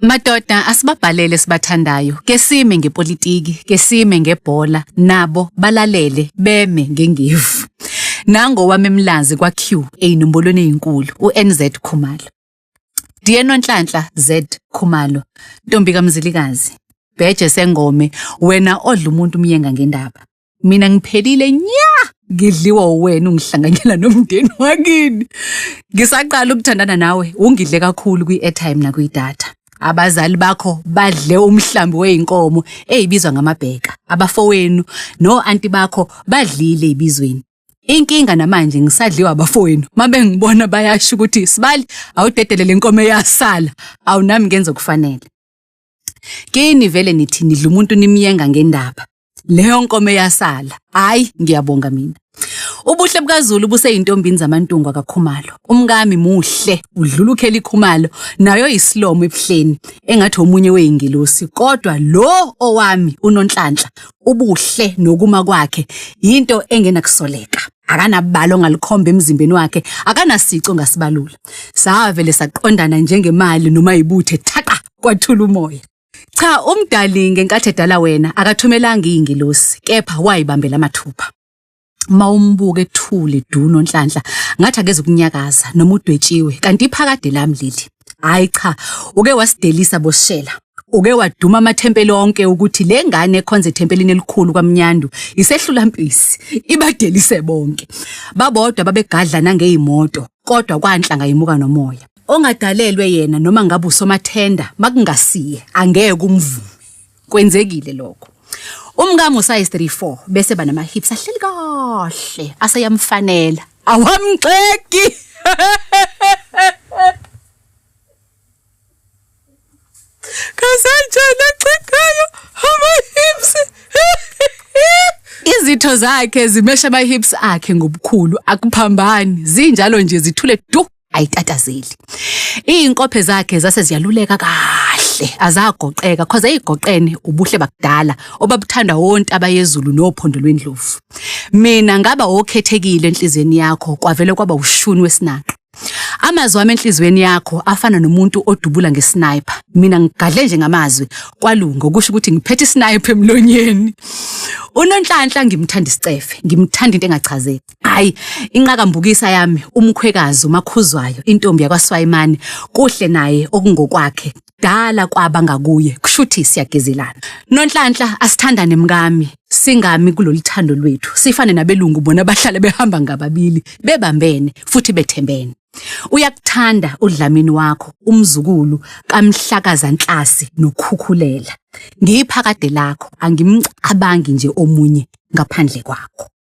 Madoda asibabhalele sibathandayo ke sime ngepolitiki ke sime ngebhola nabo balalele beme ngengevu. Nango wami emlazi kwa Q eyinombolweni ezinkulu uNZ Khumalo. Dear Nonhlanhla Z Khumalo, ntombi kaMzilikazi, bheje sengome wena odla umuntu umyenga ngendaba. Mina ngiphelile nya ngidliwa uwena ungihlanganyela nomndeni wakini. Ngisaqala ukuthandana nawe ungidle kakhulu kwi-airtime nakwi-data. Abazali bakho badle umhlambi weyinkomo eyibizwa ngamabheka. Abafowenu no-anti bakho badlile ibizweni. Inkinga namanje ngisadliwa abafowenu. Mabengibona bayasho ukuthi sibali awudedele lenkomo eyasala. Awunami ngenza okufanele. Kini vele nithi nidla umuntu nimyenga ngendaba. Leyo nkomo eyasala. Hayi ngiyabonga mina. Ubuhle bukaZulu buseyintombini zaMantungwa kaKhumalo. Umkami muhle, udlula uKelly Khumalo, nayo isilomo ebuhleni, engathi omunye weyingilosi. Kodwa lo owami uNonhlanhla, ubuhle nokuma kwakhe yinto engenakusoleka. Akanabalo ongalikhomba emzimbeni wakhe, akanasici ongasibalula. Savele saqondana njengemali noma ibuthe thaqa kwathula umoya. Cha umdali ngenkathi edala wena akathumelanga iy'ngilosi kepha wayibambela amathupha. Mawumbuka ethule du Nonhlanhla ngathi akeze ukunyakaza noma udwetshiwe kanti iphakade lami leli. Hayi cha uke wasidelisa boshela. Uke waduma amathempeli onke ukuthi le ngane ekhonza ethempelini elikhulu kwaMnyandu isehlula mpisi ibadelise bonke. Babodwa babegadla nangeyimoto kodwa kwanhlanga yimuka nomoya. Ongadalelwe yena noma ngabe usomathenda makungasiye angeke umvume. Kwenzekile lokho. Umkami usize 34 bese banama hips ahleli kahle aseyamfanela. Awamxeki. Kasanjani axegayo ama-hips. Izitho zakhe zimesha ama-hips akhe ngobukhulu akuphambani zinjalo nje zithule du ayitatazeli. Izinkophe zakhe zase ziyaluleka kahle azagoqeka cause eyigoqene ubuhle bakudala obabuthanda wonke abayezulu nophondo lwendlovu. Mina ngaba okhethekile enhliziyweni yakho kwavele kwaba ushuni wesinaqa. Amazwi ami enhliziyweni yakho afana nomuntu odubula ngesniper. Mina ngigadle nje ngamazwi kwalunga okusho ukuthi ngiphethe isniper emlonyeni. Unonhlanhla ngimthanda isicefe, ngimthanda into engachazeki. Hayi, inqakambukisa yami umkhwekazi uMakhuzwayo intombi yakwaSwayimane kuhle naye okungokwakhe dala kwaba ngakuye kushuthi siyagezelana. Nonhlanhla asithandane mkami singami kulolu thando lwethu sifane nabelungu bona bahlale behamba ngababili bebambene futhi bethembene. Uyakuthanda uDlamini wakho umzukulu kaMhlakaza Nhlasi noKhukhulela. Ngiyiphakade lakho angimcabangi nje omunye ngaphandle kwakho.